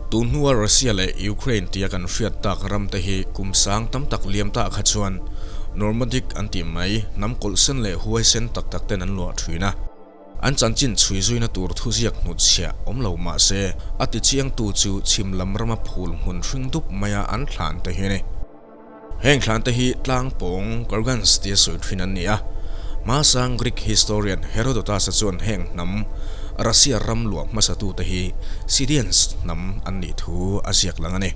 Tun hnua Russia leh Ukraine tia kan hriat tak ram te hi kum sang tam tak liam ta kha chuan Normandic an tih mai hnam kawlhsen leh huaisen tak tak ten an luah thin a. An chanchin chhui zuina tur thuziak hnutchhiah awm lo mah se a tichiangtu chu chhim lam rama phul hmun hring dup maia an thlan te hi a ni. Heng thlan te hi tlangpawng Kurgans tia sawi thin an ni a. Hmasang Greek historian Herodotus-a chuan heng hnam Russia ram luah hmasatute hi Scythians hnam an nih thu a ziak lang a ni.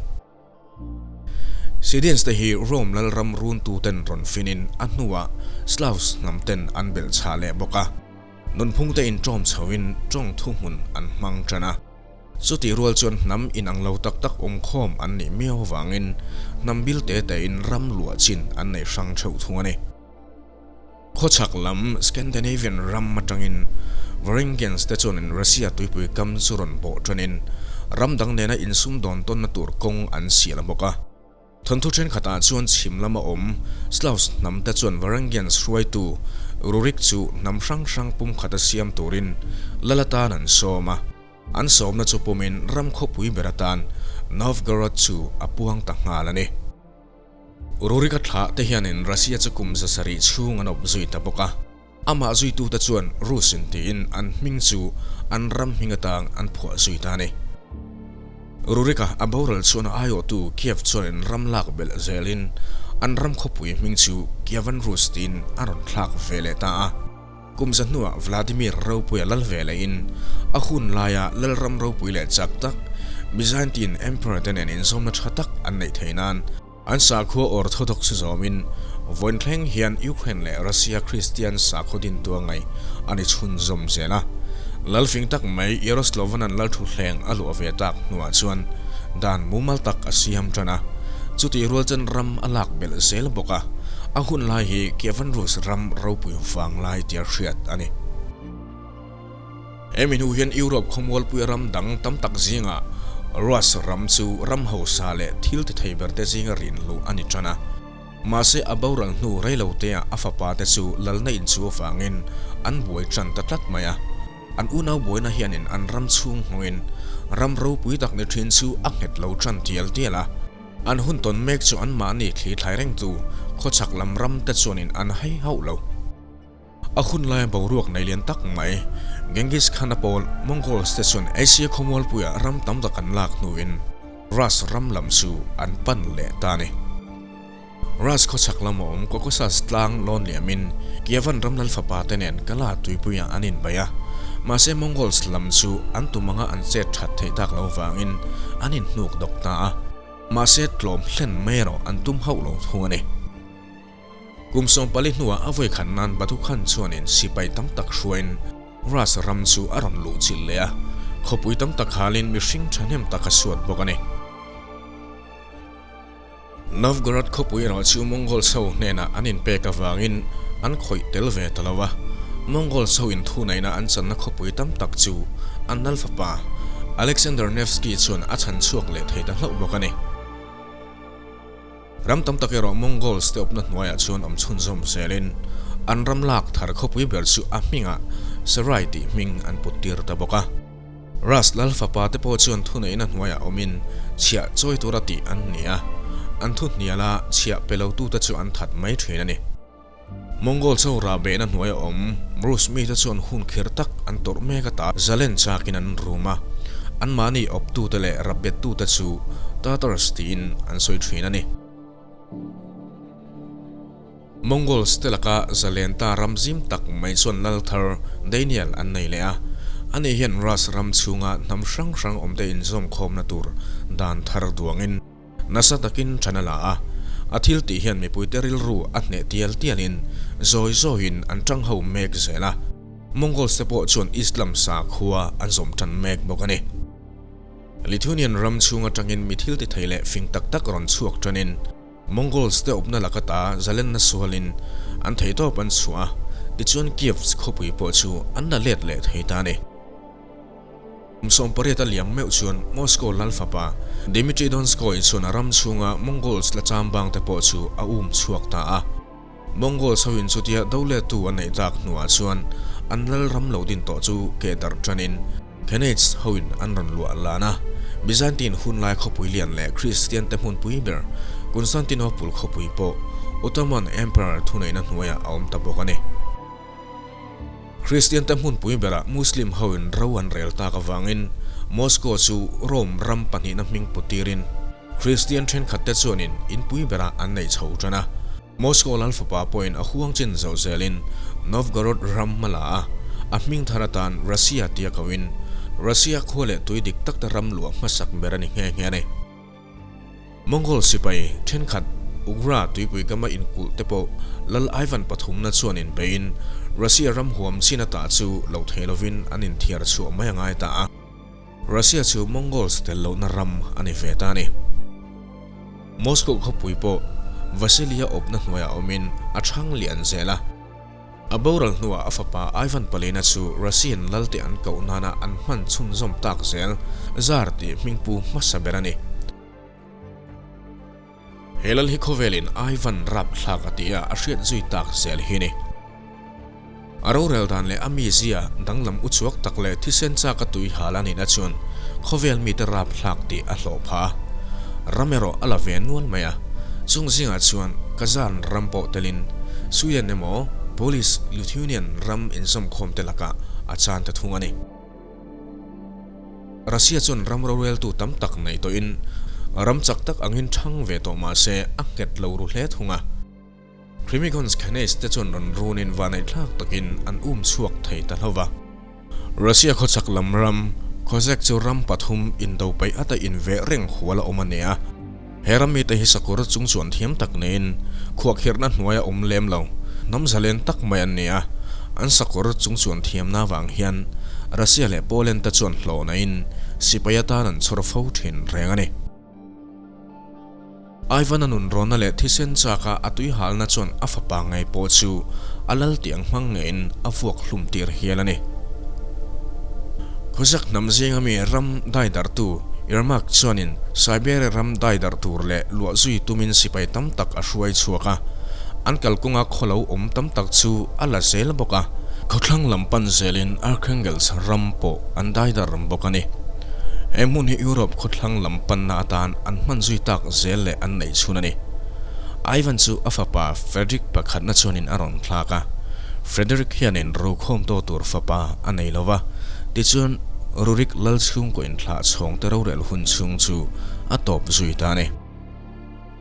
Scythians te hi Rome lalram runtuten rawn finin a hnuah Slavs hnam ten an belh chhah leh bawk a. Nunphung te inṭawm chhoin ṭawng thuhmun an hmang ṭan a. Chutih rual chuan hnam inang lo tak tak awmkhawm an nih miau avangin hnam bil te tein ram luah chin an nei hrang theuh thung a ni. Khawchhak lam Scandinavian ram atangin Varangians te chuanin Russia tuipui kam chu rawn bawh tanin ram dang nena insumdawn tawnna tur kawng an sial bawk a. Thawnthu thenkhatah chuan chhim lama awm Slavs hnamte chuan Varangians hruaitu Rurik chu hnam hrang hrang pumkhata siam turin lal atan an sawm a. An sawmna chu pumin ram khawpui ber atan Novgorod chu a puang ta nghal a ni. Rurik a thlah te hianin Russia chu kum 700 chhung an awp zui ta bawk a. Amah zuitute chuan Rus in tiin an hming chu an ram hming atang an phuah zui ta a ni. Rurika a boral chuan a aiawhtu Kiev chuanin ram lak belh zelin an ram khawpui hming chu Kievan Rus tiin a rawn thlak ve leh ta a. Kum za hnuah Vladimir ropuia lal ve lehin a hun laia lalram ropui leh chak tak Byzantine Emperor te nen inzawmna tha tak an neih theih nan An sakhua Orthodox zawmin vawiin thleng hian Ukraine leh Russia Kristian sakhaw dintua ngaih a ni chhunzawm zel a. Lalfing tak mai Yaroslovanan lalthuhleng a luah ve tak hnuah chuan dan mumal tak a siam tan a, chutih rual chuan ram a lak belh zel bawk a, a hun lai hi Kievan Rus ram ropui vang lai tia hriat a ni. Hemi hnu hian Europe khawmualpuia ram dang tam tak zingah Rus ram chu ram hausa leh thil ti thei berte zinga rinluh a ni tan a. Mahse a boral hnu reiloteah a fapa te chu lalna inchu avangin an buai tan ta tlat mai a. An unau buaina hianin an ram chhung nghawngin ram ropui tak ni thin chu a nghet lo tan tial tial a. An hun tawn mek chu anmahni thli thlai rengtu khawchhak lam ram te chuanin an hai hauh lo. A hun laia boruak nei lian tak mai, Genghis Khan-a pawl Mongols te chuan Asia khawmualpuiah ram tam tak an lak hnuin Rus ram lam chu an pan leh ta a ni. Rus khawchhak lam a awm Caucasus tlang lawn liamin Kievan ram lal fapa te nen Kala tuipuiah an inbeih a, mahse Mongols lam chu an tum anga an chet that theih tak lo vangin an inhnuk dawk ta a, mahse tlawm hlen mai erawh an tum hauh lo thung a ni. Kum 14 hnuah a vawi khat nan Batu Khan chuanin sipai tam tak hruaiin Rus ram chu a rawn luh chilh leh a, khawpui tam tak halin mihring thahnem tak a suat bawk a ni. Novgorod khawpui erawh chu Mongols ho hnenah an inpek avangin an khawih tel ve ta lo a, Mongols ho inthunaihna an channa khawpui tam tak chu an lal fapa Alexander Nevsky chuan a chhan chhuak leh thei ta hlauh bawk a ni. Ram tam tak erawh Mongols te awpna hnuaiah chuan awm chhunzawm zelin an ram lak thar khawpui ber chu a hmingah Sarai tih hming an put tir ta bawk a. Rus lal fapa te pawh chuan thuneihna hnuaiah awmin chhiah chawi tura tih an ni a, an thu hniala chhiah pe lotute chu an that mai thin a ni. Mongol cho rah behna hnuaia awm Rus mite chuan hun khir tak an tawrh mek ata zalen chakin an rum a, anmahni awptute leh rapbettute chu Tatars tiin an sawi thin a ni. Mongols te laka zalen ta ram zim tak mai chuan lal thar Daniel an nei leh a, ani hian Rus ram chhunga hnam hrang hrang awmte inzawmkhawmna tur dan thar duangin, Nasa takin ṭhan a la a, a thil tih hian mipuite rilru a hneh tial tialin zawi zawiin an ṭang ho mek zel a, Mongols te pawh chuan Islam sakhua an zawm ṭan mek bawk a ni. Lithuanian ram chhung aṭangin mi thil ti thei leh fing tak tak rawn chhuak ṭanin Mongols te awpna laka ta zalenna sualin an theihtawp an chhuah a, tichuan Kiev khawpui pawh chu an la let leh thei ta a ni. Kum 18 a liam meuh chuan Moscow lal fapa Dmitry Donskoy chuan a ram chhunga Mongols la chambang te pawh chu a um chhuak ta a. Mongols hoin chutia do lettu a neih tak hnuah chuan an lal ram lo din tawh chu keh darh tanin. Khanates hoin an rawn luah lan a, Byzantine hunlai khawpui lian leh Kristian te hmunpui ber Constantinople khawpui pawh Ottoman Emperor thuneihna hnuaiah a awm ta bawk a ni. Kristian te hmunpui berah Muslim hoin ro an rel tak avangin Moscow chu Rome ram pahnihna hming put tirin Kristian thenkhat te chuanin inpui berah an nei chho tan a. Moscow lal fapa pawhin a huang chin zo zelin Novgorod ram hma la a, a hming thar atan Russia tia koin Russia khua leh tui dik tak te ram luah hmasak ber a ni nghe nghe a ni. Mongol sipai thenkhat Ugra tuipui kama inkulh te pawh Lal Ivan pathumna chuan inbeiin Russia ram huam chin ata chu lo thei lovin an inthiar chhuah mai a ngai ta a. Russia chu Mongols tel lohna ram a ni ve ta a ni. Moscow khawpui pawh Vasily-a awpna hnuaiah awmin a chhang lian zel a. A boral hnuah a fapa Ivan Palina chu Russian lalte an koh nana an hman chhunzawm tak zel Tsar tih hmingpu hmasa ber a ni. He lal hi khawvelin Ivan rapthlak a ti a, a hriat zui tak zel hi ni. A rorel dan leh a mizia danglam uchuak tak leh thisen chak a tui hal a nihna chuan khawvel mite rapthlak tih a hlawh phah a. Ram erawh a la ve nual mai a, chung zingah chuan Kazan ram pawh telin Sweden emaw Polish-Lithuanian ram inzawmkhawmte lakah a chan ta thung a ni. Russia chuan ram roreltu tam tak nei tawhin ram chak tak angin thang ve tawh mah se a nghet lo ru hle thung a. Crimigons Khanate te chuan rawn runin vanaihthlak takin an um chhuak thei ta hlo va. Russia khawchhak lam ram Cossack chu ram pathum indo paih ata inveh reng hual a awm a ni a. He ram mite hi sakawr chung chuan thiam tak niin khuahkhirhna hnuaia awm lem lo, hnam zalen tak mai an ni a. An sakawr chung chuan thiamna avang hian Russia leh Poland te chuan hlawhnain sipai atan an chhawr fo thin reng a ni. Ivan-a nunrawnna leh thisen chaka a tuihalna chuan a fapa ngei pawh chu a lal tiang hmang ngeiin a vuak hlum tir hial a ni. Khawsak hnam zinga mi ram daidartu Yermak chuanin Siberia ram daidar tur leh luah zui tumin sipai tam tak a hruai chhuak a, an kalkawnga khawlo awm tam tak chu a la zel bawk a. Khawthlang lam pan zelin Arkhangelsk ram pawh an daidar bawk a ni. He hmun hi Europe khawthlang lam panna atan an hman zui tak zel leh an neih chhun a ni. Ivan chu a fapa Frederick pakhatna chuanin a rawn thlak a. Frederick hianin rokhawm tawh tur fapa a nei lo va, tichuan Rurik lal chhungkaw inthlah chhawngte rorel hun chhung chu a tawp zui ta a ni.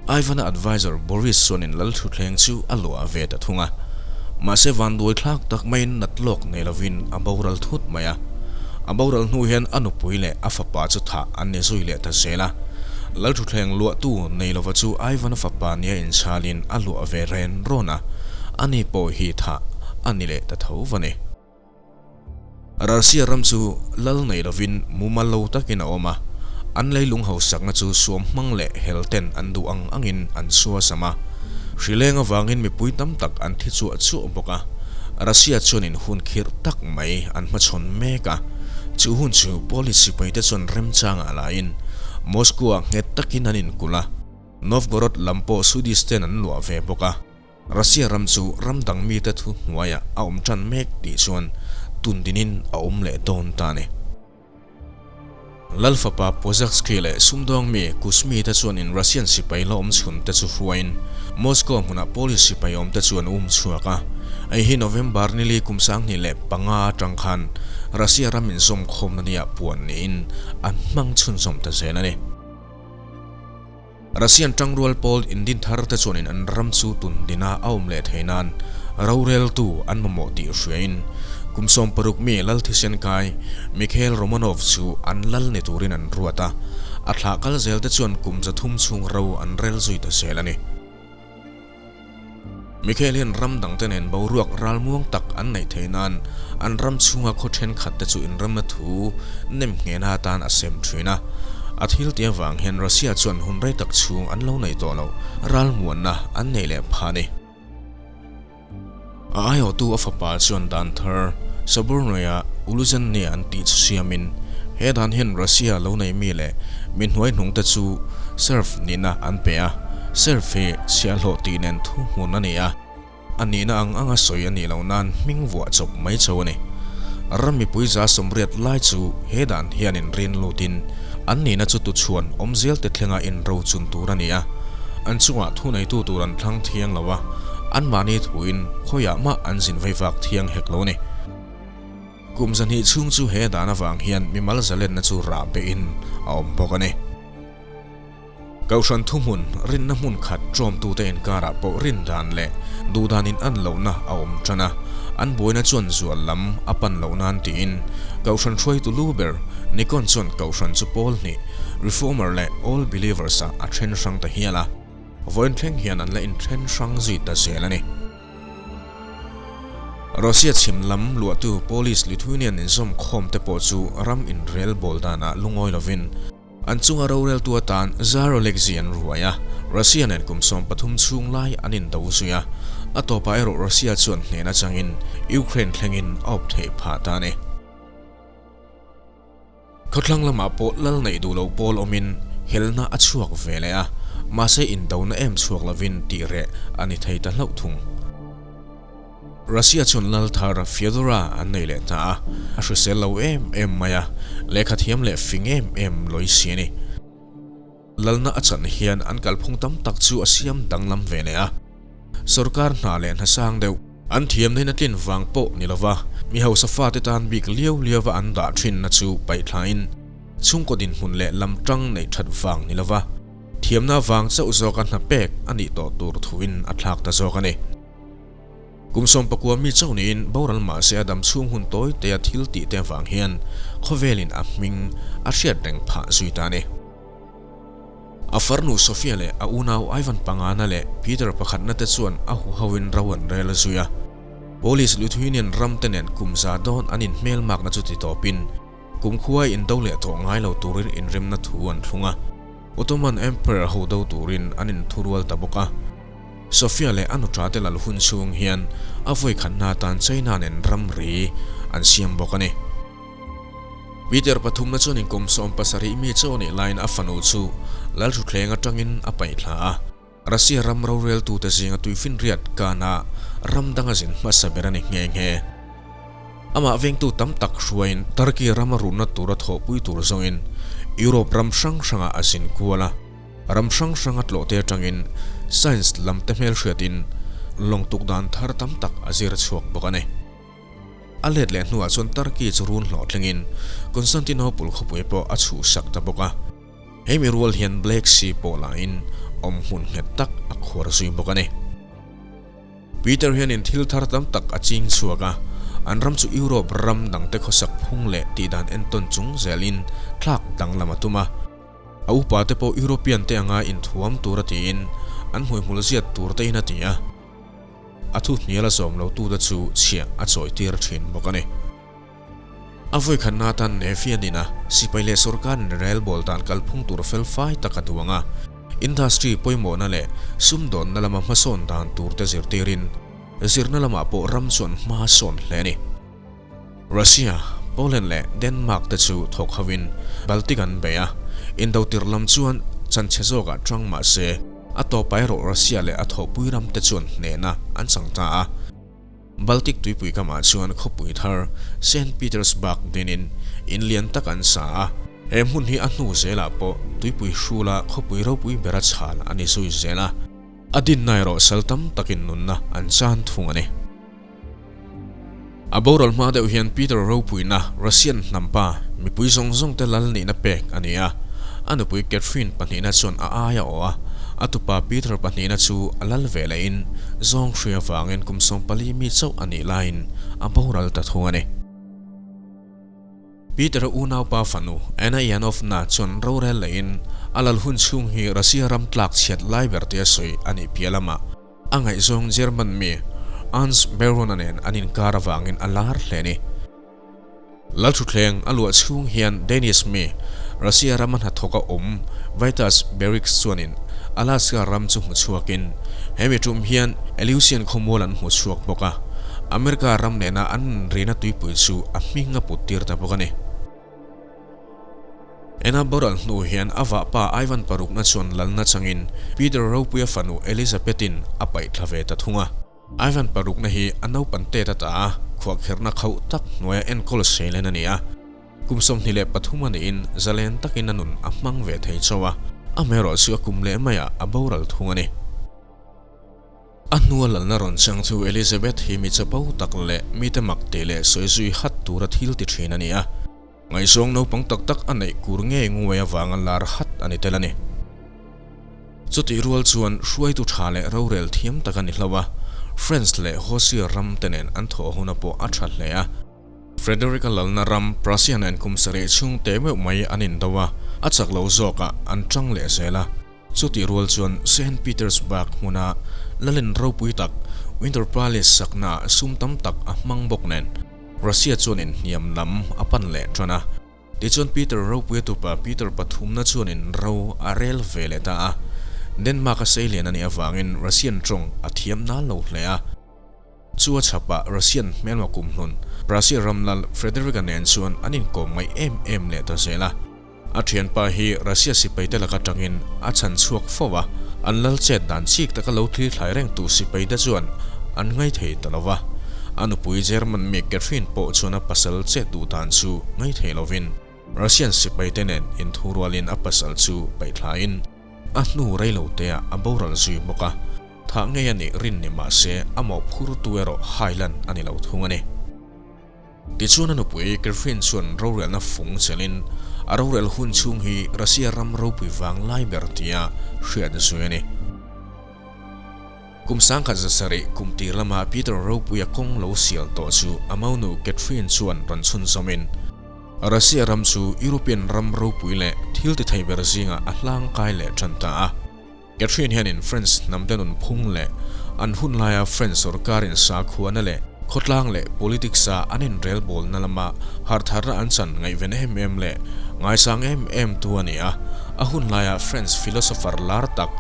Ivan-a advisor Boris chuanin lal thutthleng chu a luah ve ta thung a, mahse vanduai thlak tak maiin nat lawk nei lovin a boral thut mai a. A boral hnu hian a nupui leh a fapa chu thah an ni zui leh ta zel a. Lal thutthleng luahtu nei lova chu Ivan-a fapa nia inchhalin a luah ve ren rawn a, ani pawh hi thah a ni leh ta tho va ni. Russia ram chu lal nei lovin mumal lo takin a awm a, an leilung hausakna chu suam hmang leh hel ten an duh ang angin an suasam a. Hrileng avangin mipui tam tak an thi chuah chuah bawk a, Russia chuanin hun khirh tak mai an hmachhawn mek a, chu hun chu Polish sipaite chuan remchangah laiin Moscow-ah nghet takin an inkulh a, Novgorod lam pawh Swedish ten an luah ve bawk a. Russia ram chu ram dang mite thu hnuaiah a awm tan mek tih chuan tundinin a awm leh dawn ta a ni. Lal fapa Pozharsky leh sumdawng mi Kuzmi te chuanin Russian sipai la awm chhun te chu hruaiin Moscow hmunah Polish sipai awm te chu an um chhuak a. Hei hi November nili kum 2005 atang khan Russia ram inzawm khawmna nia puan niin an hmang chhunzawm ta zel a ni. Russian tangrual pawl indin thar te chuanin an ram chu tun dina a awm leh thei nan roreltu an mamawh tih hriain kum 60 mi lal thisen kai Mikhail Romanov chu an lal ni turin an ruat a, a thlah kal zel te chuan kum 300 chhung ro an rel zui ta zel a ni. Mikhail hian ram dangte nen boruak ralmuang tak an neih theih nan an ram chhunga khaw thenkhat te chu inramna thu nem nghehna atan a sem thin a. A thil tih avang hian Russia chuan hun rei tak chhung an lo nei tawh lo, ralmuanna an nei leh phah a ni. A aiawhtu a fapa chuan dan thar Sobornoye Uluzhenie an tih chu siamin he dan hian Russia lo nei mi leh mi hnuaihnung te chu serf nihna an pe a. Serf hi chhiahhlawh tih nen thu hmun a ni a, a nihna ang anga sawi a nih loh nan hming vuah chawp mai cho a ni. Ram mipui 80% lai chu he dan hian in rin lutin an nihna chu tuchhuan awm zel te thlenga in ro chun tur a ni a. An chungah thu neitu tur an thlang thiang lo a, an mahni thuin khawiah mah an zin veivak thiang hek lo a ni. Kum 200 chhung chu he dan avang hian mimal zalenna chu rah behin a awm bawk a ni. Kohhran thuhmun rinna hmun khat ṭawmtute inkarah pawh rin dan leh duhdanin an lohna a awm ṭan a, an buaina chuan zual lam a pan loh nan tiin Kohhran hruaitu lu ber Nikon chuan Kohhran chu pawl hnih, Reformer leh Old Believers-ah a ṭhen hrang ta hial a, vawiin thleng hian an la inṭhen hrang zui ta zel a ni. Russia chhim lam luahtu Polish Lithuanian inzawm khawm te pawh chu ram inrel bawl danah lungawi lovin, An chunga roreltu atan Tsar Alexei an ruai a, Russia nen kum 13 chhung lai an indo zui a, a tawpah erawh Russia chuan hnen atangin Ukraine thlengin a awp theih phah ta a ni. Khawthlang lamah pawh lal neih duh loh pawl awmin helna a chhuak ve leh a, mahse indona em chhuak lovin tih reh a ni thei ta hlauh thung. Russia chuan lal thar Fyodora an nei leh ta a, a hrisel lo em em mai a, lehkha thiam leh fing em em lawi si a ni. Lalna a chan hian an kalphung tam tak chu a siam danglam ve leh a, sorkar hna leh hna sang deuh, an thiamna in a tlin vang pawh ni lova mi hausa fate tan bik liau liauva an dah thinna chu paih thlain chhungkaw dinhmun leh lam tang neih that vang ni lova thiamna vang chauh zawka hna pek a nih tawh tur thuin a thlak ta zawk a ni. Kum 19 mi chauh niin boral mahse a dam chhung hun tawi te a thil tih te avang hian khawvelin a hming a hriat reng phah zui ta a ni. A farnu Sofia leh a unau Ivan pangana leh Peter pakhatna te chuan a huhoin ro an rel zui a. Polish Lithuanian ram te nen kum za dawn an inhmelmakna chu ti tawpin kum khuai indo leh tawh ngai lo turin inrimna thu an thlung a. Ottoman Emperor ho do turin an inthurual ta bawk a. Sofia leh a nuṭa te lal hun chhung hian a vawi khatna atan China nen ramri an siam bawk a ni. Peter pathumna chuan inkum 17 mi chaw nih laiin a fanu chu lal thutthleng atangin a paih thla a. Russia ram roreltute zinga tuifinriat kana ram danga zin hmasa ber a ni nghe nghe. Amah vengtu tam tak hruaiin Turkey rama runna tura thawhpui tur zawngin Europe ram hrang hrangah a zin kual a. Ram hrang hrang a tlawh te atangin science lam te hmelhriatin lawng tuk dan thar tam tak a zir chhuak bawk a ni. A let leh hnuah chuan Turkey chu run hlawhtlingin Constantinople khawpui pawh a chhuhsak ta bawk a. Hemi rual hian Black Sea pawh lahin awm hmun nghet tak a khuar zui bawk a ni. Peter hianin thil thar tam tak a ching chhuak a, an ram chu Europe ram dangte khawsak phung leh tihdan entawn chung zelin thlak danglam a tum a. A upa te pawh European te anga inthuam tur a tiin an hmuihmul ziat tur te in a ti a, a thu hnial a zawm lo tu te chu chhiah a chawi tir thin bawk a ni. A vawi khatna atan Nefi a din a, sipai leh sorkar in rel bawl dan kalphung tur fel fai tak a duang a, industry pawimawhna leh sumdawnna lama hmasawn dan tur te zirtirin zirna lamah pawh ram chuan hma sawn hle a ni. Russia, Poland leh Denmark te chu thawk hovin Baltic an bei a, indo tirh lam chuan chanchhe zawkah tang mah se, a tawpah erawh Russia leh a thawhpui ram te chuan hnehna an chang ta a. Baltic tuipui kamah chuan khawpui thar Saint Petersburg dinin in lian tak an sa a, he hmun hi a hnu zelah pawh tuipui hrula khawpui ropui bera chhal a ni zui zel a, a dinna erawh sal tam takin nunna an chan thung a ni. A boral hma deuh hian Peter ropuina Russian hnampa mipui zawng zawng te lal nihna pek a ni a. A nupui Catherine pahnihna chuan a ai a awh a, a tupa Peter pahnihna chu a lal ve lehin zawng hria vangin kum 14 mi chauh a nih laiin a boral ta thung a ni. Peter unaupa fanu Anna Ioannovna chuan rorel lehin a lal hun chhung hi Russia ram tlak chhiat lai ber tia sawi a nih piah lamah A ngaihzawng German mi Ernst Baron-a nen an inkar avangin a lar hle a ni. Lalthuthleng a luah chhung hian Danish mi Russia rama hnathawka awm Vitus Beriks chuanin Alaska ram chu hmu chhuakin hemi tum hian Aleutian khawmual an hmu chhuak bawk a, America ram nena an rina tuipui chu a hming a put tir ta bawk a ni. Ena boral hnu hian a vahpa Ivan parukna chuan lalna changin Peter ropuia fanu Elizabeth-in a paih thla ve ta thung a. Ivan parukna hi a naupan tet a ta a, khuahkherhna khauh tak hnuaia enkawl seilen a ni a. Kum 23 a niin zalen takin a nun a hmang ve thei chauh a, amaherawh chu a kum leh maiah a boral thung a ni. A hnua lalna rawn chang chu Elizabeth hi mi chapo tak leh mite mak tih leh sawi zui hat tura thil ti thin a ni a. Ngaihzawng naupang tak tak a neih kur ngei nguai avanga lar hat a ni tel a ni. Chutih rual chuan hruaitu tha leh rorel thiam tak a ni hlo a, France leh Hosea ram te nen an thawh huna pawh a tha hle a. Frederick-a lalna ram Prussia nen kum sarih chhung te meuh mai an indo a, a chak lo zawkah an tang leh zel a. Chutih rual chuan Saint Petersburg hmuna lalin ropui tak Winter Palace saknaah sum tam tak a hmang bawk nen Russia chuan inhniam lam a pan leh tan a. Tichuan Peter ropuia tupa Peter pathumna chuanin ro a rel ve leh ta a. Denmark-a seilian a nih avangin Russian tawng a thiam nal lo hle a. Chu a chhapah Russian hmelma kumhlun Prussia ram lal Frederick-a nen chuan an inkawm ngaih em em leh ta zel a. A thianpa hi Russia sipaite lak atangin a chhan chhuak fo a, an lal chet dan chik taka lo thlir thlai rengtu sipaite chuan an ngaithei ta lo va. A nupui German mi Catherine pawh chuan a pasal chet duh dan chu ngaithei lovin Russian sipaite nen inthurualin a pasal chu paihthlain a hnu reiloteah a boral zui bawk a. Thah ngei a nih rin ni mahse a mawhphurtu erawh hailan a ni lo thung a ni. Tichuan a nupui Catherine chuan rorelna fung chelin a rorel hun chhung hi Russia ram ropui vang lai ber tia hriat zui a ni. Kum 1700 kum tir lama Peter ropuia kawng lo sial tawh chu a maunu Catherine chuan rawn chhunzawmin Russia ram chu European ram ropui leh thil ti thei ber zingah a hlangkai leh tan ta a. Catherine hianin French hnamte nun phung leh an hun laia French sorkarin sakhuana leh khawtlang leh politics-a an inrelbawlna lama harhtharna an chan ngaihven em em leh ngaisang em em tu a ni a. A hun laia French philosopher lar tak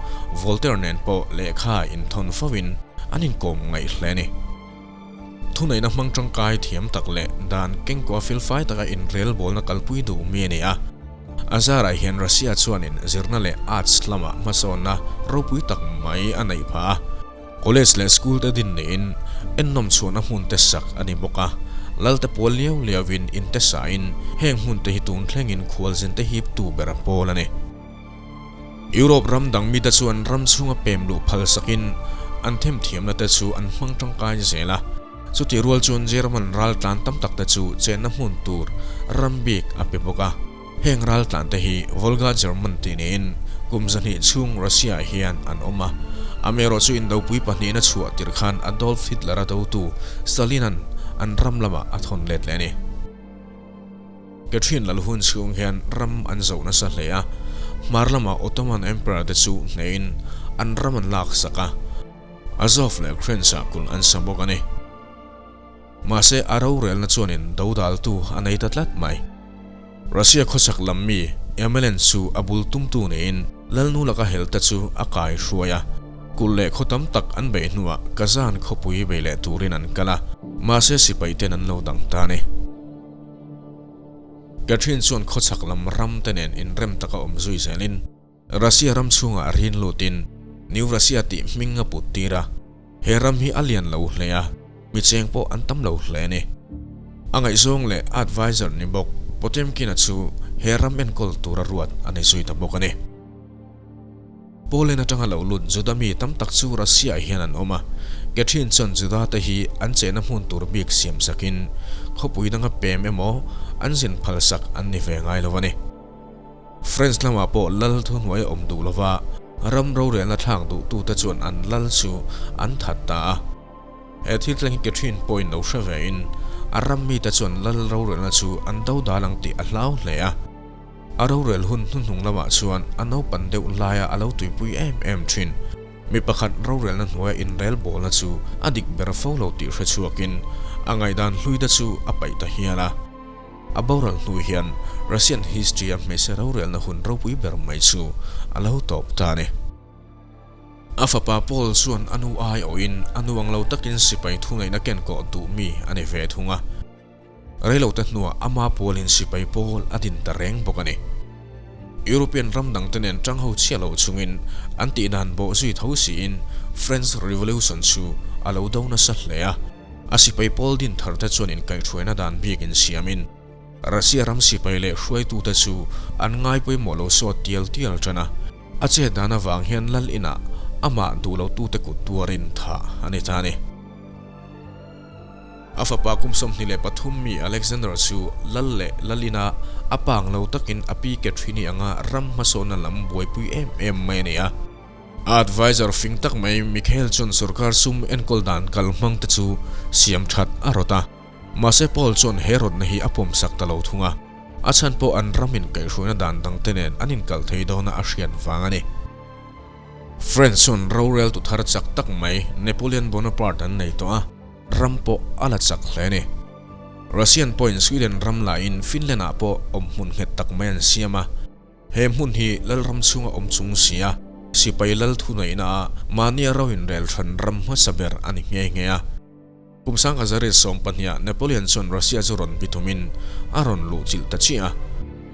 Voltaire nen pawh lehkha inthawn fo-in an inkawm ngaih hle a ni. Thuneihna hmang tangkai thiam tak leh dan kengkua felfai taka inrelbawlna kalpui duh mi a ni a. A zarah hian Russia chuanin zirna leh arts lamah hmasawnna ropui tak mai a neih phah a. College leh school te din niin ennawm chhuahna hmun te sak a ni bawk a. Lalte pawl liau liauin in te sain heng hmun te hi tun thlengin khualzin te hiptu ber a pawl a ni. Europe ram dang mite chuan ram chhunga pem luh phal sakin an themthiamna te chu an hmang tangkai zel a. Chutih rual chuan German raltlan tam tak te chu chenna hmun tur ram bik a pe bawk a. Heng raltlan te hi Volga German tih niin kum 200 chhung Russia ah hian an awm a. Amaherawh chu indopui pahnihna chhuah tirh khan Adolf Hitler-a dotu Stalin-a'n an ram lamah a thawn let leh a ni. Catherine lal hun chhung hian ram an zoh nasa hle a, hmar lama Ottoman Emperor te chu hnehin an ram an lak sak a, Azov leh Ukraine-ah kulh an sa bawk a ni. Mahse a rorelna chuanin dodaltu a nei ta tlat mai. Russia khawchhak lam mi Emelen chu a bul tumtu niin Lalnu laka helte chu a kai hruai a, kulh leh khaw tam tak an beih hnuah Kazan khawpui bei leh turin an kal a, mahse sipaiten an lo dang ta a ni. Catherine chuan khawchhak lam ram te nen inrem taka awm zui zelin Russia ram chhungah rin lutin New Russia tih hming a put tir a, he ram hi a lian lo hle a, mi cheng pawh an tam lo hle a ni. A ngaihzawng leh a advisor ni bawk Potemkin-a chu he ram enkawl tura ruat a ni zui ta bawk a ni. Poland atanga lo lut Juda mi tam tak chu Russia-ah hian an awm a, Catherine chuan Juda te hi an chehna hmun tur bik siam sakin khawpui danga pem emaw an zin phal sak an ni ve ngai lo a ni. France lamah pawh lal thuhnuai a awm duh lova, ram rorelna thlak duhtute chuan an lal chu an that ta a. He thil thleng hi Catherine pawhin lo hre vein a ram mite chuan lal rorelna chu an do dal ang tih a hlau hle a. A rorel hun hnuhnung lamah chuan a naupan deuh laia a lo tuipui em em thin. Mi pakhat rorelna hnuaia inrel bawlna chu a dik ber fo lo tih hre chhuakin a ngaihdan hluite chu a paih ta hial a. A boral hnu hian Russian history-a hmeichhe rorelna hun ropui ber mai chu a lo tawp ta a ni. A fapa Paul chuan a nu aiawhin a nu ang lo takin sipai thuneihna kenkawh duh mi a ni ve thung a. Reilote hnuah ama pawlin sipai pawl a din ta reng bawk a ni. European ram dangte nen tang ho chhiah lo chungin an tih dan bawh zui tho siin French Revolution chu a lo do nasa hle a. A sipai pawl din thar te chuan inkaihhruaina dan bik insiamin Russia ram sipai leh hruaitute chu an ngai pawimawh lo sawt tial tial tan a. A chet dan avang hian lal inah amah duh lotute kut tuarin thah a ni ta a ni. A fapa kum 23 mi Alexander chu lal leh lal ina a pang lo takin a pi Catherine-i anga ram hmasawnna lam buaipui em em mai a ni a. A advisor fing tak mai Mikhail chuan sorkar sum enkawl dan kal hmang te chu siam that a rawt a. Mahse Paul chuan he rawtna hi a pawmsak ta lo thung a, a chhan pawh an ram inkaihhruaina dan dang te nen an inkal thei dawna a hriat vang a ni. French chuan rorel tu thar chak tak mai Napoleon Bonaparte an nei tawh a, ram pawh a la chak hle a ni. Russian pawhin Sweden ram laiin Finland ah pawh awm hmun nghet tak mai an siam a, he hmun hi lalram chhunga awm chung si a, sipai lal thuneihna ah mahnia ro inrel hran ram hmasa ber a ni nghe nghe a. Kum 1910 ah Napoleon chuan Russia chu rawn bitumin a rawn luh chilh ta chiah a.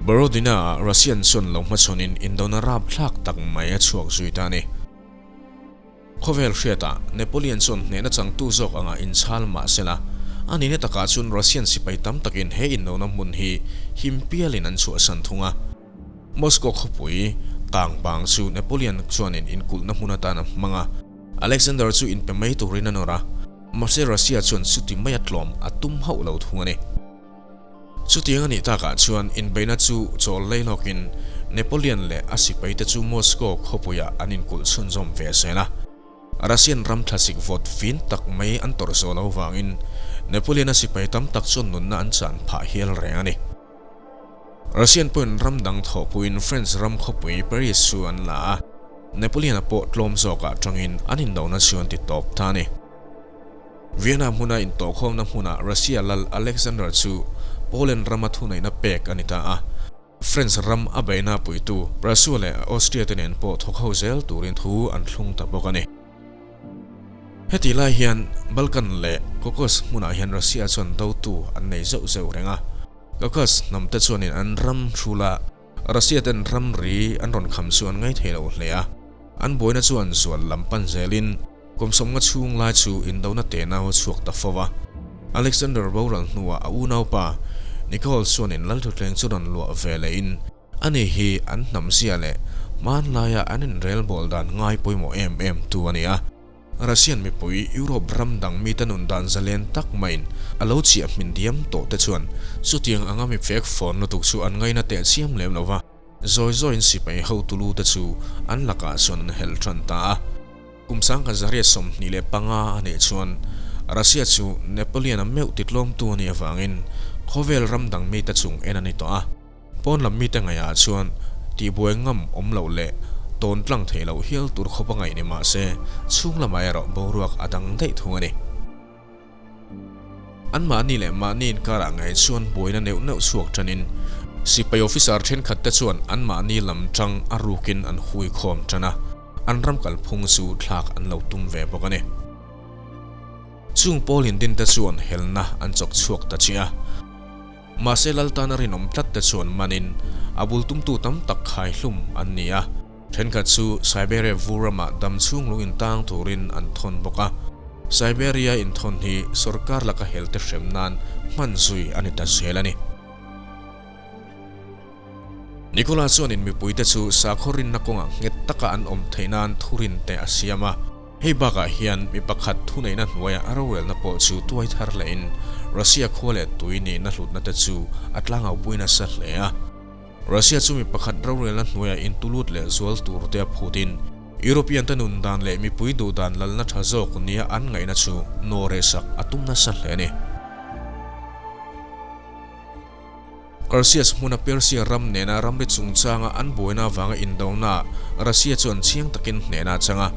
Borodino ah Russian chuan lo hmachhawnin indona rapthlak tak mai a chhuak zui ta a ni. Khawvel hriatah Napoleon chuan hnehna changtu zawk anga inchhal mah sela, a nihna takah chuan Russian sipai tam takin he indona hmun hi him pialin an chhuahsan thung a. Moscow khawpui kang bang chu Napoleon chuanin inkulhna hmun atan a hmang a. Alexander chu inpe mai turin a nawr a, mahse Russia chuan chuti maia tlawm a tum hauh lo thung a ni. Chutiang a nih takah chuan inbeihna chu chawl lei lawkin Napoleon leh a sipaite chu Moscow khawpuiah an inkulh chhunzawm ve zel a. Russian ram thlasik vawt fin tak mai an tawrh zawh lo vangin Napoleon-a sipai tam tak chuan nunna an chan phah hial reng a ni. Russian pawhin ram dang thawhpuiin French ram khawpui Paris chu an la a, Napoleon-a pawh tlawm zawkah tangin an indona chu an ti tawp ta a ni. Vienna hmuna intawhkhawmna hmunah Russia lal Alexander chu Poland rama thuneihna pek a ni ta a, French ram a beihna puitu Prussia leh Austria te nen pawh thawk ho zel turin thu an thlung ta bawk a ni. Heti lai hian Balkan leh Caucasus hmunah hian Russia chuan dotu an nei zeuh zeuh reng a. Caucasus hnam te chuanin an ram hrula Russia ten ramri an rawn kham chu an ngaithei lo hle a. An buaina chuan zual lam pan zelin kum 50 chhung lai chu indona tenau a chhuak ta fo a. Alexander boral hnuah a unaupa Nicole chuanin Lalthutleng chu rawn luah ve lehin Ani hi an hnam zia leh hmanlaia an inrelbawl dan ngai pawimawh em em tu a ni a. Russian mipui Europe ram dang mite nun dan zalen tak maiin a lo chiah hmin diam tawh te chuan chutiang anga mi fek fawn lutuk chu an ngaina teh chiam lem lo va, zawi zawiin sipai hotu lu te chu an lakah chuan an hel tan ta a. Kum 1925 a nih chuan Russia chu Napoleon-a meuh titlawmtu a nih avangin khawvel ram dang mite chung en a ni tawh a. Pawn lam mite ngaihah chuan tihbuai ngam awm loh leh tawn tlang theih loh hial tur khawp a ngaih ni mah se, chhung lamah erawh boruak a dang daih thung a ni. Anmahni leh mahni inkarah ngaih chuan buaina neuh neuh chhuak tanin sipai officer thenkhat te chuan anmahni lam tang a rukin an hui khawm tan a, an ram kalphung chu thlak an lo tum ve bawk a ni. Chung pawl indin te chuan helna an chawk chhuak ta chiah a. Mahse Laltana rinawm tlat te chuan manin a bul tumtu tam tak khai hlum an ni a, thenkhat chu Siberia vur ramah dam chhung lung intang turin an thawn bawk a. Siberia inthawn hi sorkar laka helte hrem nan hman zui a ni ta zel a ni. Nikola chuanin mipuite chu sakhaw rinna kawngah nghet taka an awm theih nan thurin te a siam a. Hei bakah hian mi pakhat thuneihna hnuaia a rorelna pawh chu tuai thar lehin Russia khua leh tui nihna hlutna te chu a tlangau-pui nasa hle a. Russia chu mi pakhat rorelna hnuaia intulut leh zual tur te a phutin European te nun dan leh mipui duh dan lalna tha zawk nia an ngaihna chu nawrehsak a tum nasa hle a ni. Perseus hmuna Persia ram nena ramri chungchanga an buaina avanga indona Russia chuan chiang takin hnehna a chang a.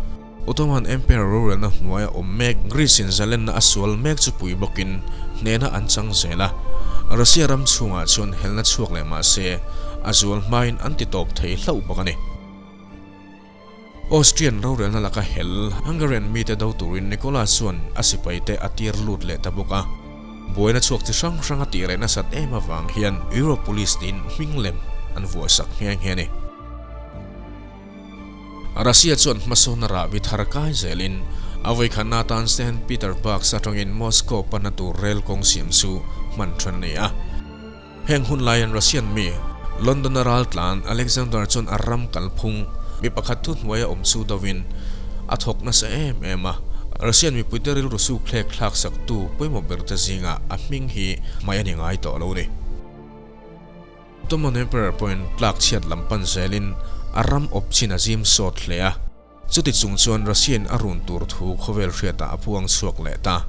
Ottoman Empire rorelna hnuaia awm mek Greece-in zalenna a sual mek chu pui bawkin hnehna an chang zel a. Russia ram chhungah chuan helna chhuak leh mah se a zual hmain an ti tawp thei hlauh bawk a ni. Austrian rorelna laka hel Hungarian mite do turin Nicholas chuan a sipaite a tir lut leh ta bawk a. Buaina chhuak chi hrang hrang a tih reh nasat em avang hian Europe Police tiin hming lem an vuahsak nghe nghe a ni. Russia chuan hmasawn a rahbi thar kai zelin A vawikhatna atan Saint Peterburg atangin Moscow panna tur rel kawng siam chu hman than a ni a. Heng hun laiin Russian mi London-a raltlan Alexander chuan a ram kalphung mi pakhat thuhnuaia awm chu dovin a thawk nasa em em a. Russian mipuite rilru suk thlek thlak saktu pawimawh berte zingah a hming hi hmai a ni ngai tawh lo ni. Ottoman Emperor pawhin tlak chhiat lam pan zelin a ram awp chin a zim sawt hle a. Chuti chung chuan Russian a run tur thu khawvel hriatah a puang chhuak leh ta.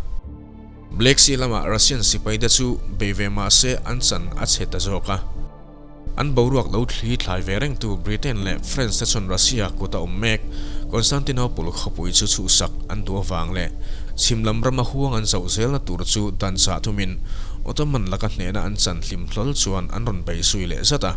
Black Sea lamah Russian sipaite chu bei ve mah se an chan a chhe ta zawk a. An boruak lo thli thlai ve rengtu Britain leh France te chuan Russia kut a awm mek Constantinople khawpui chu chhuhsak an duh avang leh chhim lam rama huang an zauh zelna tur chu dan chah thumin Ottoman laka hnehna an chan hlim hlawl chuan an rawn bei zui leh zat a.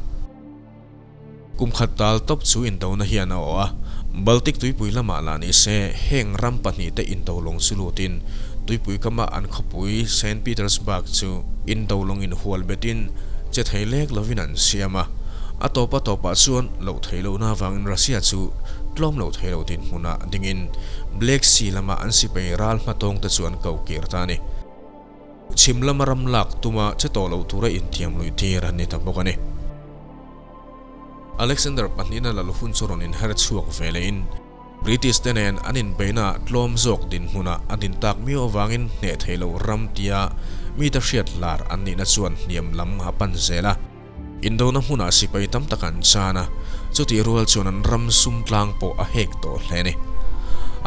Kum khat tal tawp chu indona hian a awh a, Baltic tuipui lamah lah ni se heng ram pahnihte indo lawng chu lutin tuipui kama an khawpui Saint Petersburg chu indo lawng inhual betin che thei lek lovin an siam a. A tawpa tawpah chuan loh theih lohna avangin Russia chu tlawm loh theih loh dinhmunah dingin Black Sea lama an sipai ral hmatawngte chu an ko kir ta a ni. Chhim lama ram lak tuma che tawh loh tura inthiam luih tir an ni ta bawk a ni. Alexander pahnihna lal hun chu rawn inher chhuak ve lehin British te nen an inbeihna tlawm zawk dinhmunah a din tak miau avangin hneh theih loh ram tia mite hriat lar an nihna chuan hniam lam a pan zel a. Indona hmunah sipai tam tak an chan a, chutih rual chuan an ram sum tlang pawh a hek tawh hle a ni.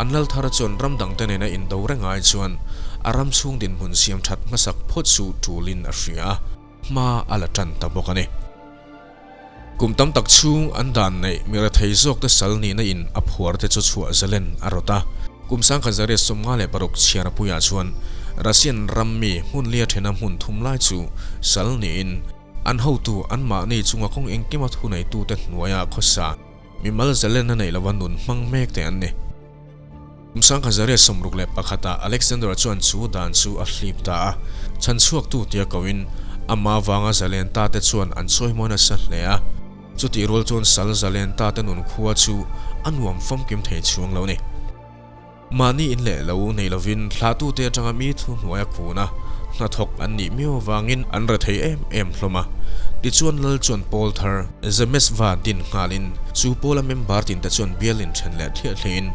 An lal thar chuan ram dangte nena indo reng ai chuan a ram chhung dinhmun siam that hmasak phawt chu tulin a hria a, hma a la tan ta bawk a ni. Kum tam tak chhung an dan neih mi rethei zawkte sal nihna in a phuar te chu chhuah zalen a rawt a. Kum 1956 chhiarpuiah chuan Russian ram mi hmun lia thena hmun thum lai chu sal niin an hotu anmahni chunga kawng engkima thuneitute hnuaia khawsa mimal zalen a neih lova nun hmang mek te an ni. Kum 1961 ah Alexander chuan chu dan chu a hlip ta a, chhan chhuaktu tia koin ama vanga zalen ta te chuan an chawimawi nasa hle a, chutih rual chuan sal zalen ta te nun khua chu a nuam famkim thei chhuang lo ni. Mahni in leh lo nei lovin thlahtute atanga mi thuhnuai a kun a, hnathawk an nih miau avangin an rethei em em hlawm a. Tichuan Lal chuan pawl thar Zemesva din nghalin chu pawla member tinte chuan bial inthen leh thliah thliahin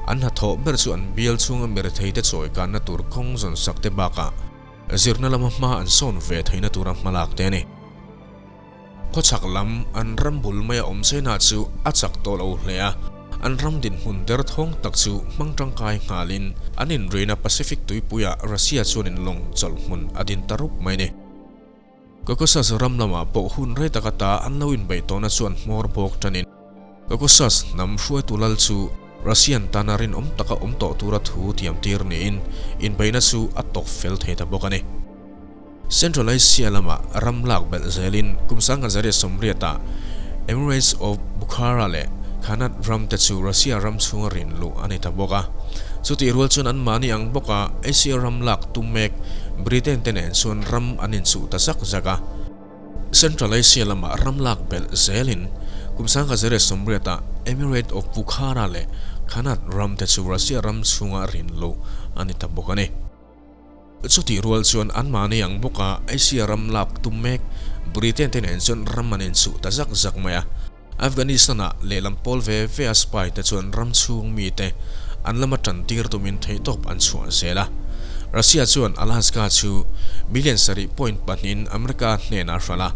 an hnathawh ber chu an bial chhunga mi retheite chawi kanna tur kawng zawn sak te bakah zirna lama hma an sawn ve theihna tura hmalak te a ni. Khawchhak lam an ram bul maia awm China chu a chak tawh lo hle a, an ram dinhmun derthawng tak chu hmang tangkai nghalin an inrina Pacific tuipuiah Russia chuan inlawng chawlh hmun a din ta rup mai a ni. Caucasus ram lamah pawh hun rei taka ta an lo inbeih tawhna chuan hmawr bawk tanin Caucasus hnam hruaitu lal chu Russian tana rinawm taka awm tawh tura thu tiamtir niin inbeihna chu a tawk fel thei ta bawk a ni. Central Asia lama ram lak belh zelin kum 1980-ah Emirates of Bukhara leh Khanat ram te chu Russia ram chhunga rin luh a ni ta bawk a. Chutih rual chuan anmahni ang bawka Asia ram lak tum mek Britain te nen chuan ram an inchuh ta zak zak a. Central Asia lama ram lak belh zelin kum 1980-ah Emirate of Bukhara leh Khanat ram te chu Russia ram chhunga rin luh a ni ta bawk a ni. Chutih rual chuan anmahni ang bawka Asia ram lak tum mek Britain te nen chuan ram an inchuh ta zak zak mai a. Afghanistan-ah lehlam pawl ve ve a spy te chuan ram chhung mite an lama tan tir tumin theihtawp an chhuah zel a. Russia chuan Alaska chu million sarih point pahnihin America hnenah a hralh a.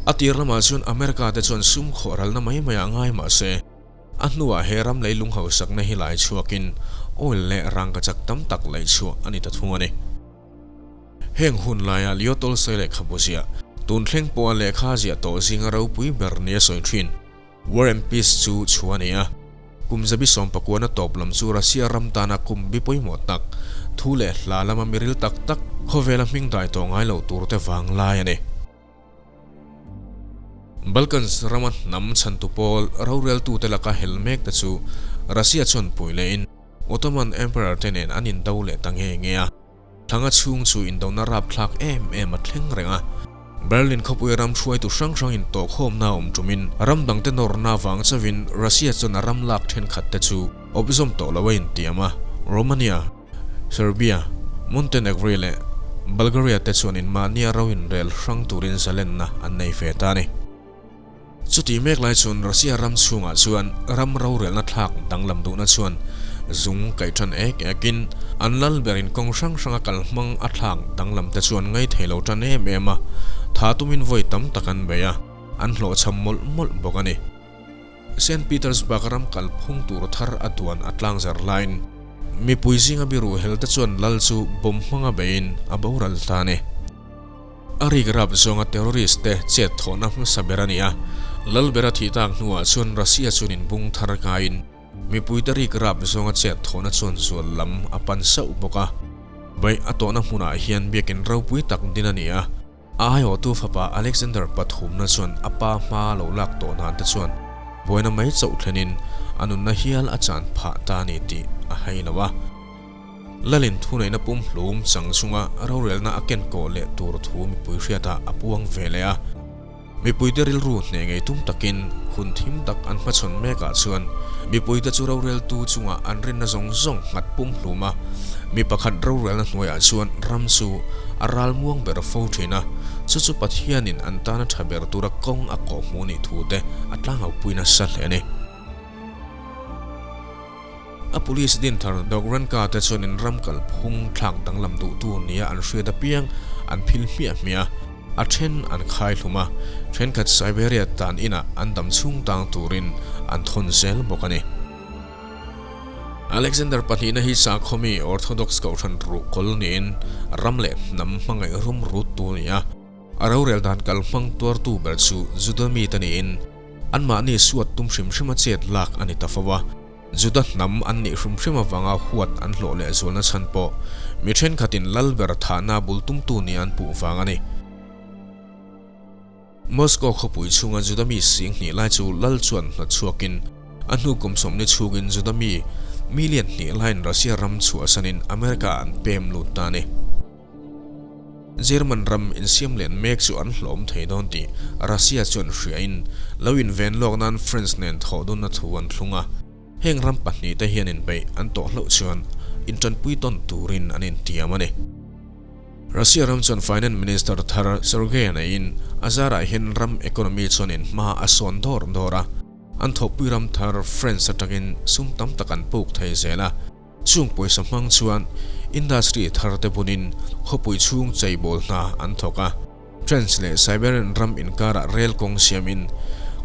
A tir lamah chuan America te chuan sum khawh ralna mai maiah ngai mah se, A hnuah he ram leilung hausakna hi lai chhuakin oil leh rangkachak tam tak lei chhuah a ni ta thung a ni. Heng hun laia Leo Tolstoy lehkhabu ziah, tun thleng pawha lehkha ziah tawh zinga ropui ber nia sawi thin, War and Peace chu chhuah a ni a. Kum zabi sawmpakuana tawp lam chu Russia ram tana kum bi pawimawh tak, thu leh hla lama miril tak tak khawvela hming dai tawh ngai loh turte vang lai a ni. Balkans rama hnam chhantu pawl roreltute laka hel mek te chu Russia chuan pui lehin Ottoman Emperor te nen an indo leh ta nge nge a. Thlanga chhung chu indona rapthlak em em a thleng reng a. Berlin khawpui ram hruaitu hrang hrang intawhkhawmna awm tumin ram dangte nawrna vang chauhin Russia chuan a ram lak thenkhat te chu awpzawm tawh lo a intiam a, Romania, Serbia, Montenegro leh Bulgaria te chuanin mahnia ro inrel hrang turin zalenna an nei ve ta a ni. Chutih mek lai chuan Russia ram chhungah chuan ram rorelna thlak danglam duhna chuan zung kaih tan ek ekin an lal berin kawng hrang hranga kalhmang a thlak danglam te chuan ngaithei lo tan em em a, tha tumin vawi tam tak an bei a, an hlawhchham mawlh mawlh bawk a ni. Saint Petersburg ram kalphung tur thar a duan a tlangzar laiin mipui zinga biru hel te chuan lal chu bomb hmanga beiin a boral ta a ni. A rik rap zawnga terrorist te chet thawhna hmasa ber a ni a, lal bera thih tak hnuah chuan Russia chuan inbung thar kaiin mipuite rik rap zawnga chet thawhna chuan zual lam a pan sauh bawk a. Baih a tawhna hmunah hian biakin ropui tak din a ni a. A aiawhtu fapa Alexander pathumna chuan a pa hma lo lak tawh nan te chuan buaina mai chauh thlenin a nunna hial a chan phah ta a ni tih a hai lo a. Lalin thuneihna pumhlum chang chunga rorelna a ken kawh leh tur thu mipui hriatah a puang ve leh a. Mipuite rilru hneh ngei tum takin hun thim tak an hmachhawn mekah chuan mipuite chu roreltu chungah an rinna zawng zawng nghat pumhlum a, mi pakhat rorelna hnuaiah chuan ram chu a ral muang ber fo thin a, chu chu Pathianin an tana tha ber tura kawng a kawhhmuh nih thu te a tlangauhpui nasa hle a ni. A police din thar Dogranka te chuanin ram kalphung thlak danglam duhtu nia an hriat apiang an phil hmiah hmiah a, a then an khai hlum a, thenkhat Siberia tan inah an dam chhung tang turin an thawn zel bawk a ni. Alexander pahnihna hi sakhawmi Orthodox kohhran ruhkawl niin ram leh hnam hmangaih rum ruttu a ni a, a rorel dan kalhmang tuartu ber chu Juda mite niin anmahni suat tum hrim hrima chet lak a ni ta fo a. Juda hnam an nih hrim hrim avanga huat an hlawh leh zualna chhan pawh mi thenkhatin lal ber thahna bul tumtu nia an puh vang a ni. Moscow khawpui chhunga Juda mi sing hnih lai chu lal chuan hnawt chhuakin a hnu kum sawmni chhungin Juda mi million hnih laiin Russia ram chhuahsanin America an pem lut ta a ni. German ram insiam len mek chu an hlawm thei dawn tih Russia chuan hriain lo inven lawk nan France nen thawh dunna thu an thlung a. Heng ram pahnihte hian inbeih an tawh hlauh chuan intanpui tawn turin an intiam a ni. Russia ram chuan Finance Minister thar Sergei a neihin a zarah hian ram economy chuan inhma a sawn dawr dawr a, an thawhpui ram thar France atangin sum tam tak an puk thei zel a. Chung pawisa hmang chuan industry thar te bunin khawpui chhung cheibawl hna an thawk a. French leh Siberian ram inkarah rel kawng siamin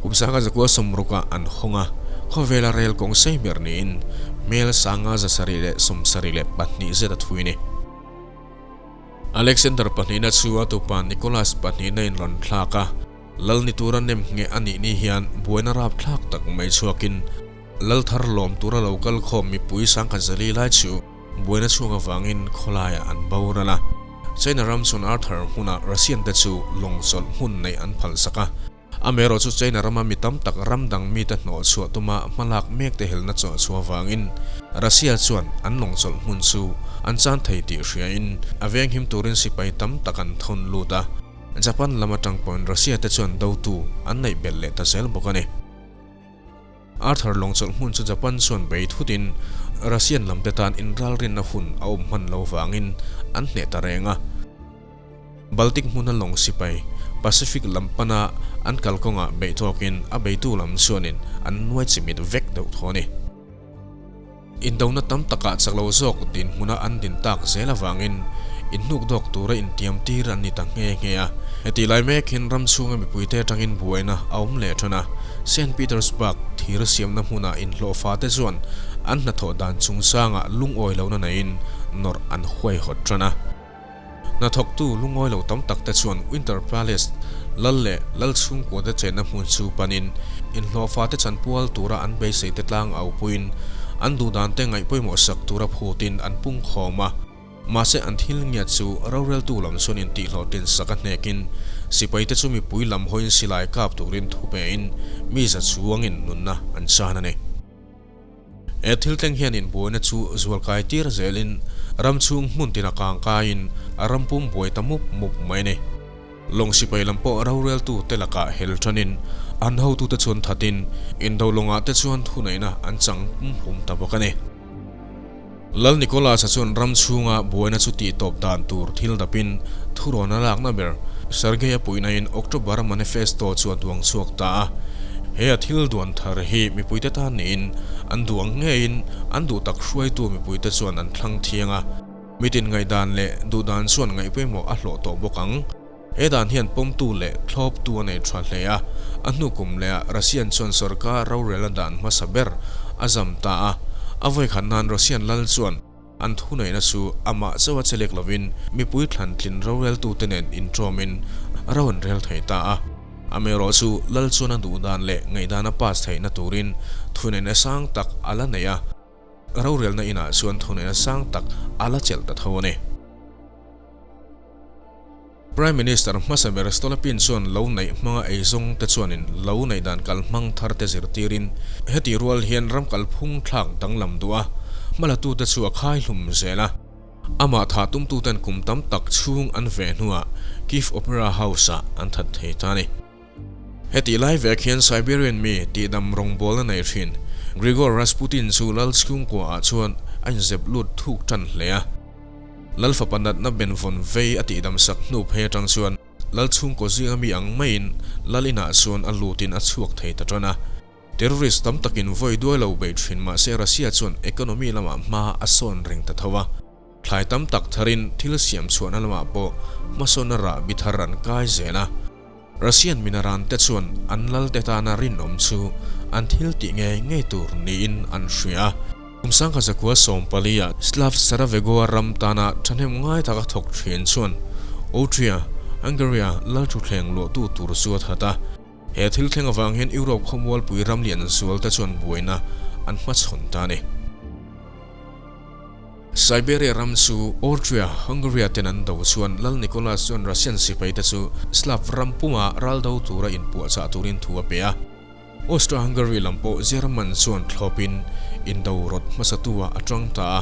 kum sanga zakua sawmrukah an hawng a, khawvela rel kawng sei ber niin mel sanga 772 zet a thui a ni. Alexander pahnihna chu a tupa Nicholas pahnihna in rawn thlak a, lal ni tura nem ngheh a nih ni hian buaina rapthlak tak mai chhuakin Lal thar lawm tura lo kal khawm mipui sangkhat zali lai chu buaina chhung avangin khawlaiah an boral a. China ram chuan Arthur hmuna Russian te chu lawng chawlh hmun neih an phalsak a. Amaherawh chu China rama mi tam tak ram dang mite hnawh chhuah tuma hmalak mek te helna chawh chhuah avangin Russia chuan an lawng chawlh hmun chu an chan thei tih hriain a venghim turin sipai tam tak an thawn lut a. Japan lam atang pawhin Russia te chuan dotu an neih belh leh ta zel bawk a ni. Arthur lawngchawlh hmun chu Japan chuan bei thutin Russian lamte tan inralrinna hun a awm hman lo vangin an hneh ta reng a. Baltic hmuna lawng sipai Pacific lam pana an kalkawngah beih tawkin a beitu lam chuanin an nuai chimit vek deuh thaw a ni. Indona tam takah chak lo zawk dinhmuna an din tak zel avangin inhnuk dawk tura intiam tir an ni ta nghe nghe a. Hetih lai mek hian ram chhunga mipuite atangin buaina a awm leh than a. Saint Petersburg thir siamna hmuna inhlawhfa te chuan an hnathawh dan chungchangah lungawi lohna neiin nawrh an huaihawt tan a. Hnathawktu lungawi lo tam tak te chuan Winter Palace lal leh lal chhungkua te chenna hmun chu panin inhlawhfa te chanpual tura an beisei te tlang au puiin an duhdan te ngaih pawimawh sak tura phutin an pung khawm a. Mahse an thil ngiat chu roreltu lam chuan intihhlawhtlin sak a hnekin sipai te chu mipui lam hawiin silai kap turin thu pein mi za chuangin nunna an chan a ni. He thil thleng hian inbuaina chu zualkai tir zelin ram chhung hmun tina kang kaiin a ram pum buai ta mup mup mai a ni. Lawng sipai lam pawh roreltu te lakah hel tanin an hotute chuan thatin indo lawngah te chuan thuneihna an chang pumhlum ta bawk a ni. Lal Nicholas-a chuan ram chhunga buaina chu tih tawp dan tur thil dapin thurawn a lakna ber Sergei-a puihnain October Manifesto chu a duang chhuak ta a. He a thil duan thar hi mipuite tan niin an duh ang ngeiin an duh tak hruaitu mipuite chuan an thlang thiang a. Mitin ngaihdan leh duhdan chuan ngaihpawimawh a hlawh tawh bawk ang. He dan hian pawmtu leh thlawptu a nei tha hle a, a hnu kum lehah Russian chuan sorkar rorelna dan hmasa ber a zam ta a. A vawikhat nan Russian lal chuan an thuneihna chu amah chauha che lek lovin mipui thlan tlin roreltute nen inṭawmin ro an rel thei ta a. Amaherawh chu lal chuan a duh dan leh ngaihdan a pass theihna turin thuneihna sang tak a la nei a, rorelna inah chuan thuneihna sang tak a la chelh ta tho a ni. Prime Minister hmasa ber Stolypin chuan lo neih hmanga eizawng te chuanin lo neih dan kal hmang thar te zirtirin heti rual hian ram kalphung thlak danglam duh a, hmalatute chu a khai hlum zel a. Amah thah tumtuten kum tam tak chhung an ve hnuah Kyiv Opera House-ah an that thei ta a ni. Hetih lai vek hian Siberian mi tihdam rawngbawlna nei thin Grigor Rasputin chu lal chhungkuaah chuan a inzep lut thuk tan hle a. Lal fapa natna benvawn vei a tihdam sak hnu phei atang chuan lal chhungkaw zinga mi ang maiin lal inah chuan a lutin a chhuak thei ta tan a. Terrorist tam takin vawi duai lo bei thin mahse Russia chuan economy lamah hma a sawn reng ta tho a. Thlai tam tak tharin thil siam chhuahna lamah pawh hmasawnna rahbi thar an kai zel a. Russian minaran te chuan an lalte tana rinawm chu an thil tih ngei ngei tur niin an hria a. Kum sangkhat zakua 14 ah Slav Sarajevo ram tana thahnem ngai taka thawk thin chuan Austria, Hungary-a lal thutthleng luahtu tur chu a that a. He thil thleng avang hian Europe khawmualpui ram lian zual te chuan buaina an hmachhawn ta a ni. Siberia ram chu Austria, Hungary ten an do chuan Lal Nicholas chuan Russian sipai te chu Slav ram puma ral do tura inpuahchah turin thu a pe a. Austria-Hungary lam pawh German chuan thlawpin indo rawt hmasatu-ah a tang ta a.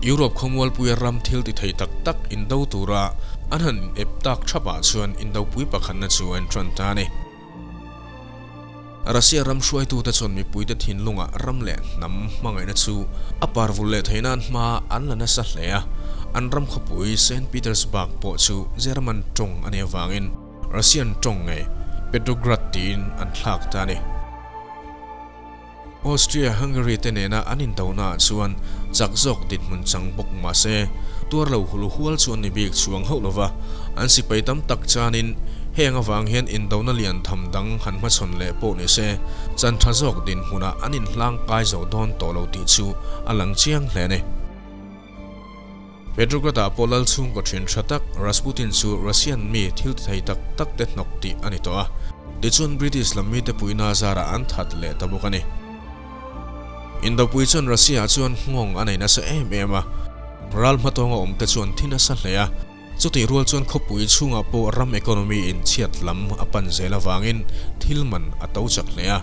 Europe khawmualpuia ram thil ti thei tak tak indo tura an han ep tak thapah chuan indopui pakhatna chu a intan ta a ni. Russia ram hruaitute chuan mipuite thinlungah ram leh hnam hmangaihna chu a parvul leh theih nan hma an la nasa hle a, an ram khawpui Saint Petersburg pawh chu German tawng a nih avangin Russian tawng ngei Petrograd tiin an thlak ta a ni. Austria-Hungary te nena an indonaah chuan chak zawk dinhmun chang bawk mah se, tuar lo hul hual chu an ni bik chuang hauh lova, an sipai tam tak chanin heng avang hian indona lian tham dang han hmachhawn leh pawh ni se, chan tha zawk dinhmunah an inhlang kai zo dawn tawh lo tih chu a lang chiang hle a ni. Petrograd-ah pawh lal chhungkaw thin tha tak Rasputin chu Russian mi thil ti thei tak tak te hnawk tih a ni tawh a, tichuan British lam mite puihna zarah an that leh ta bawk a ni. Indopui chuan Russia-ah chuan nghawng a nei nasa em em a, ral hmatawnga awmte chuan thi nasa hle a, Chutih rual chuan khawpui chhungah pawh ram economy in chhiat lam a pan zel avangin thil man a to chak hle a,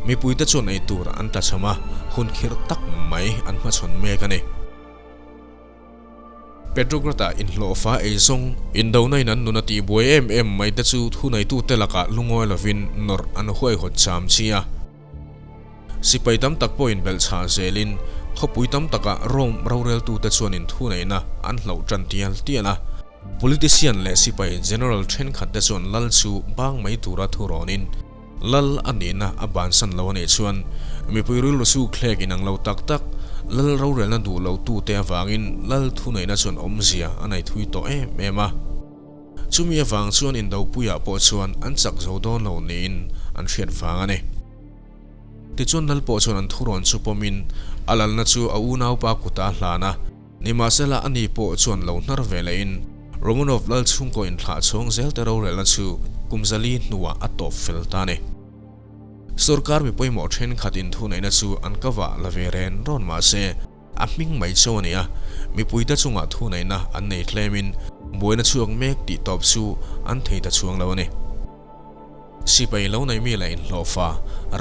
mipuite chuan ei tur an tlachham a, hun khirh tak mai an hmachhawn mek a ni. Petrograd-ah inhlawhfa ei zawng indona in an nun a tihbuai em em mai te chu thuneitute lakah lungawi lovin nawrh an huaihawt cham chi a. Sipai tam tak pawhin belhchhah zelin khawpui tam takah Rome roreltute chuanin thuneihna an hloh tan tial tial a. Politician leh sipai general thenkhatte chuan lal chu bang mai tura thu rawnin lal a nihna a bansan lo a nih chuan mipui rilru chu thlek inang lo tak tak lal rorelna duh lo tute avangin lal thuneihna chuan awmzia a nei thui tawh em em a. Chumi avang chuan indopuiah pawh chuan an chak zo dawn lo niin an hriat vang a ni. Tichuan lal pawh chuan an thurawn chu pawmin a lalna chu a unaupa kuta a hlan a, nimahsela ani pawh chuan lo hnar ve lehin Romanov lal chhungkaw inthlah chhawng zel te rorelna chu kum zali hnuah a tawp fel ta a ni. Sorkar mi pawimawh thenkhat inthuneihna chu an ka vah la ve ren rawn mahse, A hming mai chu a ni a, mipuite chungah thuneihna an nei tlemin buaina chhuak mek tih tawp chu an thei ta chhuang lo a ni. Sipai lo nei mi leh inhlawhfa,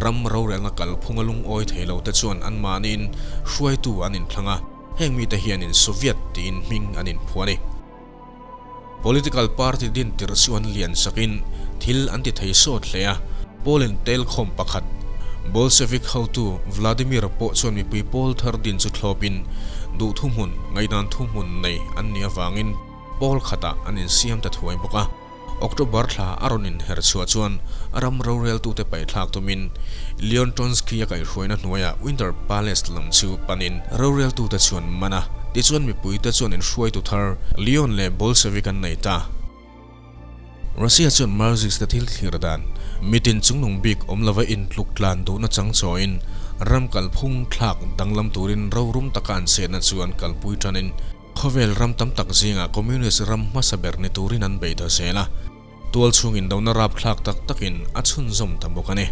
ram rorelna kalphunga lungawi thei lo te chuan anmahniin hruaitu an inthlang a, heng mite hianin Soviet tiin hming an inphuah a ni. Political party din tirh chu an lian sakin thil an ti thei sawt hle a, Poland telkhawm pakhat, Bolshevik hotu Vladimir pawh chuan mipui pawl thar din chu thlawpin Duh thuhmun, ngaihdan thuhmun nei an nih avangin pawl khatah an insiam ta thuai bawk a. October thla a rawn inher chhuah chuan ram roreltute paihthlak tumin Leon Trotsky a kaihhruaina hnuaiah Winter Palace lam chu panin roreltute chuan man a, tichuan mipuite chuan inhruaitu thar Leon leh Bolshevik an nei ta. Russia chuan Marxist te thil thlir dan, mitin chungnung bik awm lova intluk tlan duhna chang chawiin ram kalphung thlak danglam turin rorum taka an chetna chu an kalpui tanin khawvel ram tam tak zingah Communist ram hmasa ber ni turin an bei ta zel a, tual chhungin dona rapthlak tak takin a chhunzawm ta bawk a ni.